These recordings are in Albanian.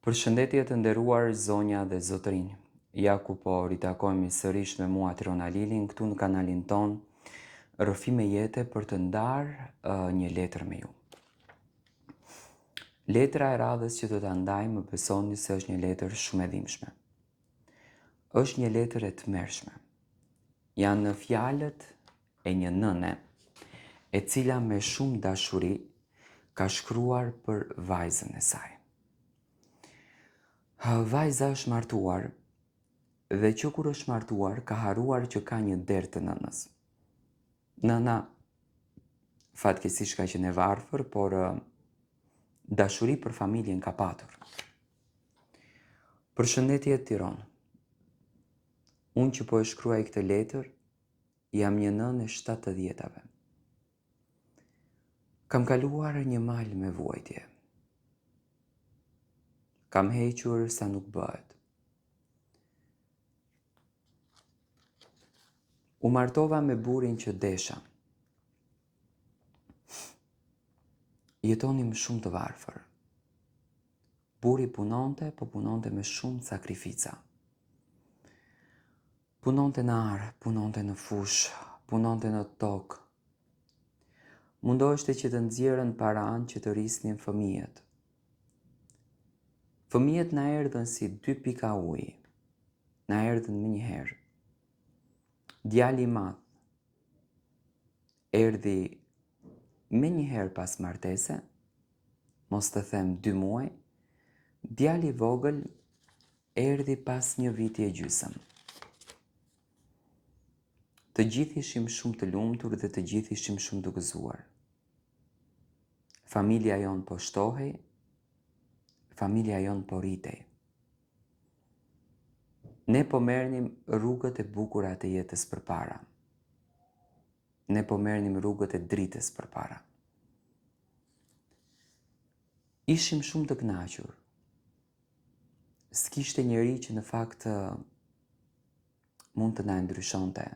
Përshëndetje të nderuar zonja dhe zotërinj. Ja ku po ritakohemi sërish me mua Trion Halilin këtu në kanalin tonë Rrëfime jete për të ndarë uh, një letër me ju. Letra e radhës që do ta ndaj më besoni se është një letër shumë e dhimbshme. Është një letër e tmerrshme. Janë fjalët e një nëne, e cila me shumë dashuri ka shkruar për vajzën e saj. Vajza është martuar dhe që kur është martuar ka harruar që ka një derë të nënës. Nëna fatkeqësisht ka qenë e varfër, por dashuri për familjen ka patur. Përshëndetje Tiron. Unë që po e shkruaj këtë letër, Jam një nënë e shtatëdhjetave. Kam kaluar një mal me vuajtje. Kam hequr sa nuk bëhet. U martova me burrin që desha. Jetonim shumë të varfër. Burri punonte, po punonte me shumë sakrifica. Punonte në arë, punonte në fushë, punonte në tokë. Mundoheshte që të nxjerrën paranë që të rrisnin fëmijët. Fëmijët na erdhën si dy pika uji. Na erdhën menjëherë. Djali i madh erdhi menjëherë pas martese, mos të them dy muaj, djali i vogël Erdhi pas një viti e gjysëm. Të gjithë ishim shumë të lumtur dhe të gjithë ishim shumë të gëzuar. Familja jonë po shtohej, familja jonë po rritej. Ne po merrnim rrugët e bukura të jetës përpara. Ne po merrnim rrugët e dritës përpara. Ishim shumë të kënaqur. S'kishte njeri që në fakt mund të na e ndryshonte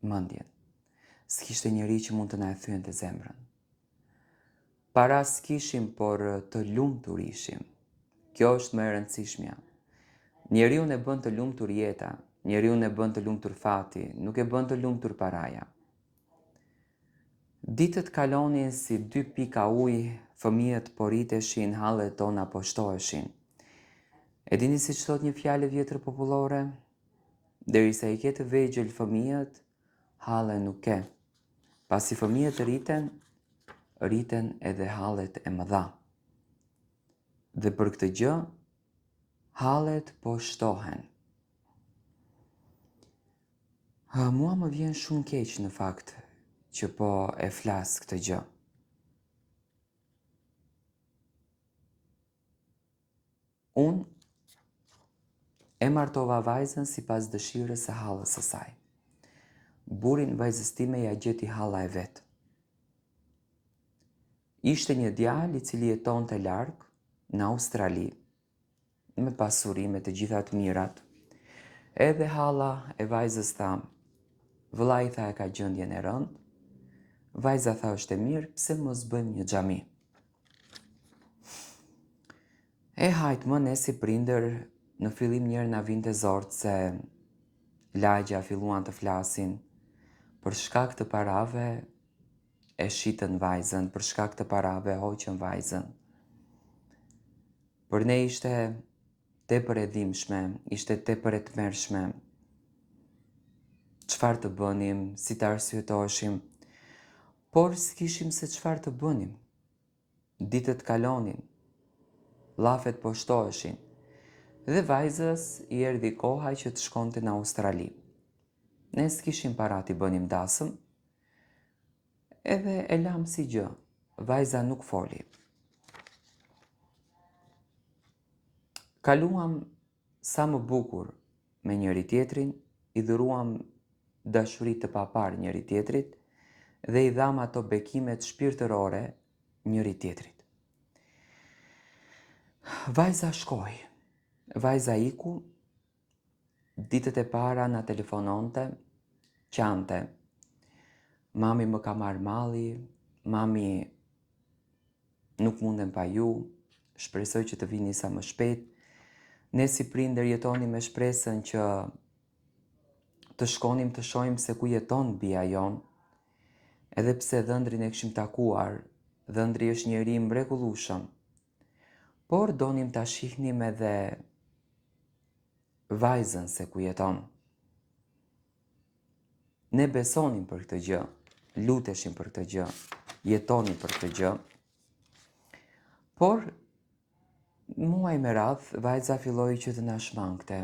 mendjen. S'kishte njeri që mund të na e thyente zemrën. Para s'kishim, por të lumtur ishim. Kjo është më e rëndësishmja. Njeriun e bën të lumtur jeta, njeriun e bën të lumtur fati, nuk e bën të lumtur paraja. Ditët kalonin si dy pika ujë, fëmijët po rriteshin, hallet tona po shtoheshin. E dini siç thotë një fjalë e vjetër popullore? Derisa i ke të vegjël fëmijët, halle nuk ke. Pasi fëmijët rriten, rriten edhe hallet e mëdha. Dhe për këtë gjë, hallet po shtohen. Mua më vjen shumë keq në fakt që po e flas këtë gjë. Unë e martova vajzën sipas dëshirës së hallës së saj. Burrin vajzës time ia gjeti halla e vet. Ishte një djalë i cili jetonte larg në Australi, me pasuri, me të gjitha të mirat. Edhe halla e vajzës tha, vëllai tha e ka gjendjen e rëndë, vajza tha është e mirë, pse mos bëjmë një xhami. E hajt më ne si prindër, në fillim njëherë na vinte zor se lagja filluan të flasin, për shkak të parave e shitën vajzën, për shkak të parave hoqën vajzën. Për ne ishte tepër e dhimbshme, ishte tepër e tmerrshme. Çfarë të bënim, si të arsyetoheshim, por s'kishim se çfarë të bënim. Ditët kalonin, llafet po shtoheshin dhe vajzës i erdhi koha që të shkonte në Australi. Ne s'kishim para t'i bënim dasëm, edhe e lamë si gjë, vajza nuk foli. Kaluam sa më bukur me njëri-tjetrin, i dhuruam dashuri të paparë njëri-tjetrit dhe i dhamë ato bekimet shpirtërore njëri-tjetrit. Vajza shkoi, vajza iku, ditët e para na telefononte, qante. Mami më ka marrë malli, mami nuk mundem pa ju, Shpresoj që të vini sa më shpejt. Ne si prindër jetonim me shpresën që të shkonim të shohim se ku jeton bija jonë. Edhe pse dhëndrin e kishim takuar, dhëndri është njeri i mrekullueshëm. Por donim ta shihnim edhe vajzën se ku jeton. Ne besonim për këtë gjë, luteshim për këtë gjë, jetonim për këtë gjë. Por muaj me radhë, vajza filloi që të na shmangte.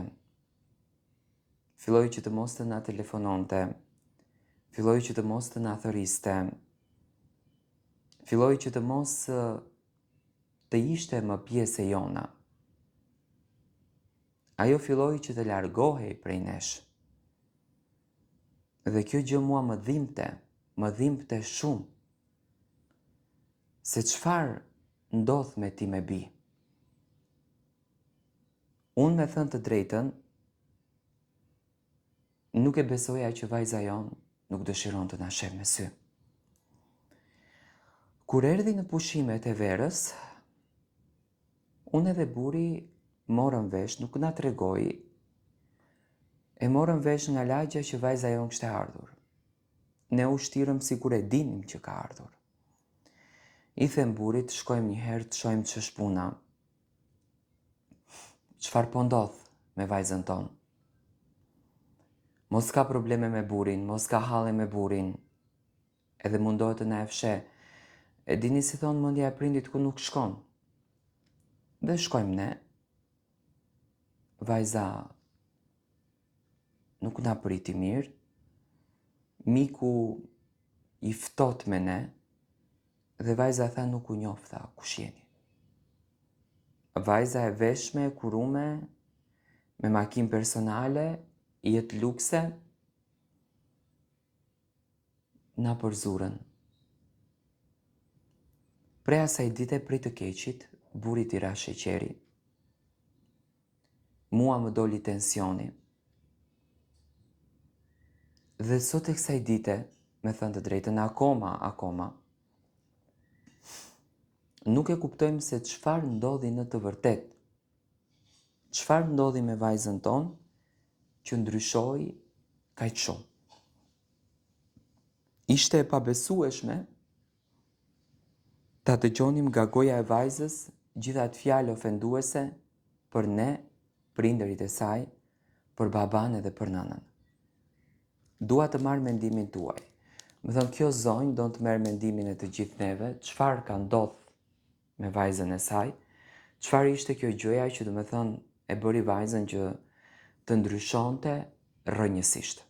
Filloi që të mos të na telefononte. Filloi që të mos të na thërriste. Filloi që të mos të ishte më pjesë e jona. Ajo filloi që të largohej prej nesh. Dhe kjo gjë mua më dhimbte, më dhimbte shumë. Se çfarë ndodh me time bijë? Unë me thënë të drejtën, nuk e besoja që vajza jonë nuk dëshiron të na sheh me sy. Kur erdhi në pushimet e verës, unë edhe burri morëm vesh, nuk na tregoi, e morëm vesh nga lagja që vajza jonë kishte ardhur. Ne u shtirëm sikur e dinim që ka ardhur. I them burrit, shkojmë një herë të shohim ç'është puna. Çfarë po ndodh me vajzën tonë? Mos ka probleme me burrin, mos ka halle me burrin. Edhe mundohet të na e fsheh. E dini si thonë mendja e prindit ku nuk shkon. Dhe shkojmë ne. Vajza nuk na priti mirë. Miku i ftohtë me ne dhe vajza tha nuk u njoh tha kush jeni. Vajza e veshme, e kurume, me makinë personale, jetë lukse, na përzurën. Prej asaj dite prej të keqit, burrit i ra sheqeri. Mua më doli tensioni. Dhe sot e kësaj dite, me thënë të drejtën, akoma, akoma, nuk e kuptojmë se çfarë ndodhi në të vërtetë. Çfarë ndodhi me vajzën tonë që ndryshoi kaq shumë. Ishte e pabesueshme ta dëgjonim nga goja e vajzës gjithë atë fjalë ofenduese për ne, prindërit e saj, për babanë edhe për nënën. Dua të marr mendimin tuaj. Me thënë, kjo zonjë don të merr mendimin e të gjithë neve, çfarë ka ndodh me vajzën e saj, çfarë ishte kjo gjëja që domethënë e bëri vajzën që të ndryshonte rrënjësisht.